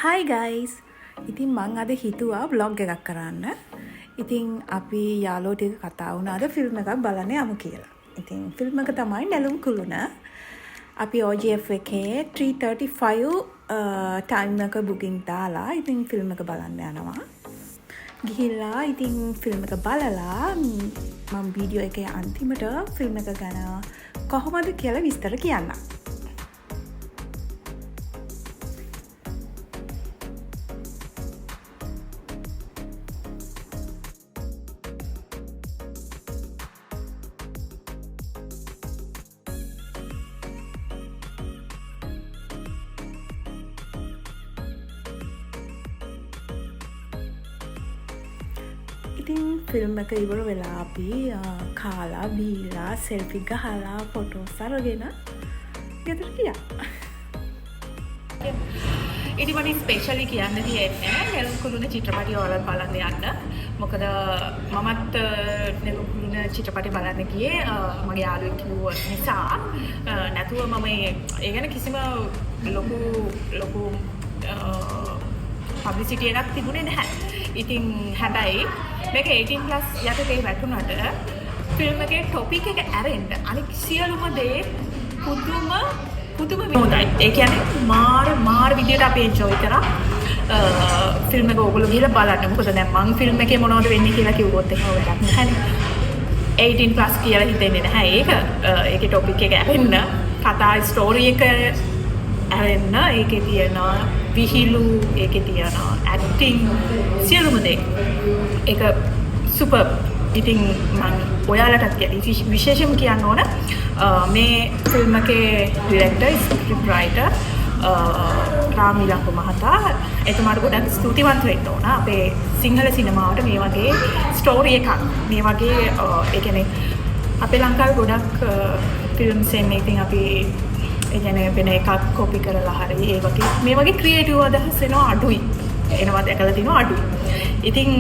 Hi guys. ඉතින් මං අද හිතුවා ව්ලොග් එකක් කරන්න. ඉතින් අපි යාළුවෝ ටික කතා වුණා අද ෆිල්ම් එකක් බලන්න යමු කියලා. ඉතින් ෆිල්ම් එක තමයි නෙළුම් කුළුණ. අපි OGF එකේ 3:35 ටයිම් එක බුකින් දාලා ඉතින් ෆිල්ම් එක බලන්න යනවා. ගිහිල්ලා ඉතින් ෆිල්ම් එක බලලා මං වීඩියෝ එකේ අන්තිමට ෆිල්ම් එක ගැන කොහොමද කියලා විස්තර කියන්නම්. ඉතින් ෆිල්ම් එක ඉවර වෙලා අපි කාලා බීලා සෙල්ෆි ගහලා ෆොටෝස් අරගෙන ගෙදර ගියා. ඉතින් මට ස්පෙෂලි කියන්න තියෙන්නේ නෙළුම් කුළුණ චිත්‍රපටි ඔයාලත් බලන්න යන්න. මොකද මමත් නෙළුම් කුළුණ චිත්‍රපටි බලන්න ගියේ මගේ යාළුවෙක් කිව්ව නිසා. නැතුව මම ඒ ගැන කිසිම ලොකු ලොකු පබ්ලිසිටි එකක් තිබුණේ නැහැ. ඉතින් හැබැයි මේක 18+ යටතේ වැටුණට ෆිල්ම් එකේ ටොපික් එක ඇරෙන්න අනික් සියලුම දේ පුදුම පුදුම විනෝදයි. ඒ කියන්නේ මාර මාර විදියට අපි එන්ජොයි කරා. ෆිල්ම් එක ඕගොල්ලෝ ගිහලා බලන්න. මොකද දැන් මං ෆිල්ම් එකේ මොනවද වෙන්නේ කියලා කිව්වොත් එහෙම වැඩක් නැහැනේ. 18+ කියලා හිතෙන්නේ නැහැ. ඒක ඒකේ ටොපික් එක ඇරෙන්න, කතා ස්ටෝරි එක ඇරෙන්න, ඒකේ තියෙන විහිළු, ඒකේ තියෙන ඇක්ටිං සියලුම දේ. ඒක සුපර්. ඉතින් මං ඔයාලටත් කියන්නේ විශේෂයෙන්ම කියන්න ඕන මේ ෆිල්ම් එකේ ඩිරෙක්ටර්, ස්ක්‍රිප්ට් රයිටර් රාම් ඉලංගෝ මහතා එතුමාට ගොඩක් ස්තුතිවන්ත වෙන්න ඕන. අපේ සිංහල සිනමාවට මේ වගේ ස්ටෝරි එකක්, මේ වගේ ඒ කියන්නේ අපේ ලංකාවේ ගොඩක් ෆිල්ම්ස් එන්නේ ඉතින් අපි ඒ කියන්නේ වෙන එකක් කොපි කරලා හරි ඒ වගේ මේ වගේ ක්‍රියේටිව් අදහස් එනවා අඩුයි. එනවා දැකලා තිනවා අඩුයි. ඉතින්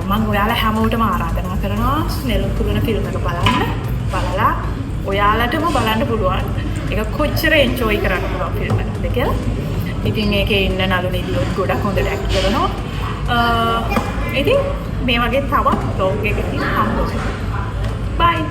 මං ඔයාලා හැමෝටම ආරාධනා කරනවා නෙළුම් කුළුණ ෆිල්ම් එක බලන්න. බලලා ඔයාලටම බලන්න පුළුවන්. ඒක කොච්චර එන්ජොයි කරන්න පුළුවන් ෆිල්ම් එකක්ද කියලා. ඉතින් ඒකේ ඉන්න නළු නිළියොත් ගොඩක් හොඳට ඇක්ට් කරනවා. ඉතින් මේ වගේ තවත් ව්ලොග් එකකින් හම්බ වෙමු. බයි.